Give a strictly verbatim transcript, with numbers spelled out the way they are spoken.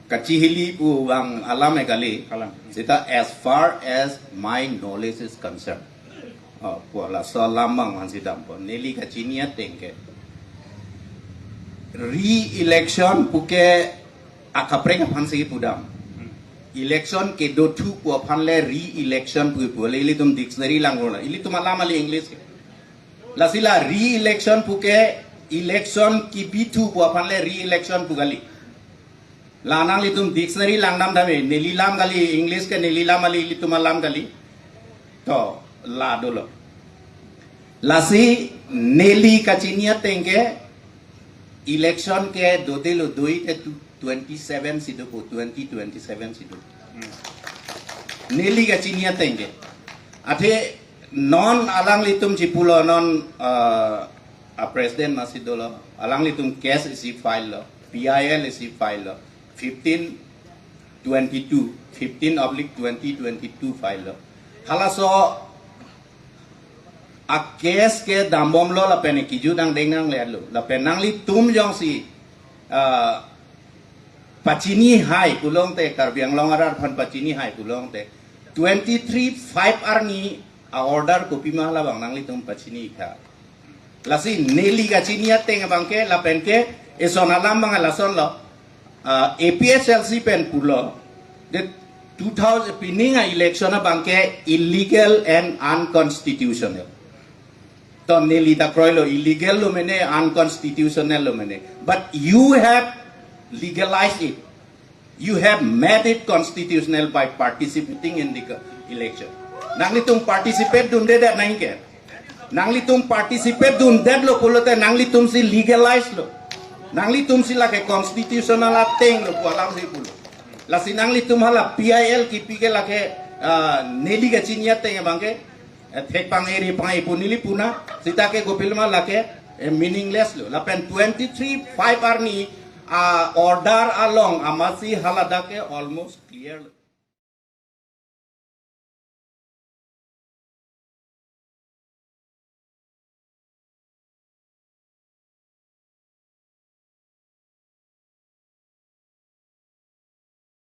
Kachihili pu bang alam e kali. Alam. Seta as far as my knowledge is concerned. Oh, pu laso alam bang man si dampo. Neli kachini ateng ke. Re-election puke akaprek aphan si pudam. Election kedothu pu aphan le re-election pu pu le ilitum dictionary langro la. Ilitum alam ali English ke. Lasi la re-election puke election kebithu pu aphan le re-election pu kali. La nanglitum dictionary langdam dame, neli lam kali, English ke neli lam kali, ilitum alam kali. To, la dolo. Lasi neli kachini ateng ke election ke dodelo doi ke tu-, twenty-seven si dopo, twenty twenty-seven si dopo. Neli kachini ateng ke. Athe non alanglitum chipulo non, uh, a president masi dolo. Alanglitum case isi file lo, P I L isi file lo. Fifteen twenty-two, fifteen oblique twenty twenty-two file lo. Halaso a case ke dambomlo lapen kejut angdeng nanglelo. Lapen nanglitum jongsi, ah, pachini hai pulote, Karbi Anglong arat aphan pachini hai pulote, twenty-three five arni a order kopima hala bang nanglitum pachini tha. Lasi neli kachini ateng abang ke lapen ke eson alam bang lason lo. Ah, A P H L C pen pulo. The two thousand pining a election abang ke illegal and unconstitutional. To neli ta kroilo illegal lo mene, unconstitutional lo mene. But you have legalized it. You have made it constitutional by participating in the co-, election. Nanglitum participate dunde det nangke. Nanglitum participate dundetlo pulote nanglitum si legalize lo. Nanglitum si lake constitutional ateng lo pu alam si pulo. Lasi nanglitum hala P I L kipi ke lake, ah, neli kachini ateng abang ke, eh, thek pang eri pang ipu neli puna, seta ke kopiloma lake, eh, meaningless lo. Lapen twenty-three five arni, ah, order along amatsi hala dak ke almost clear lo.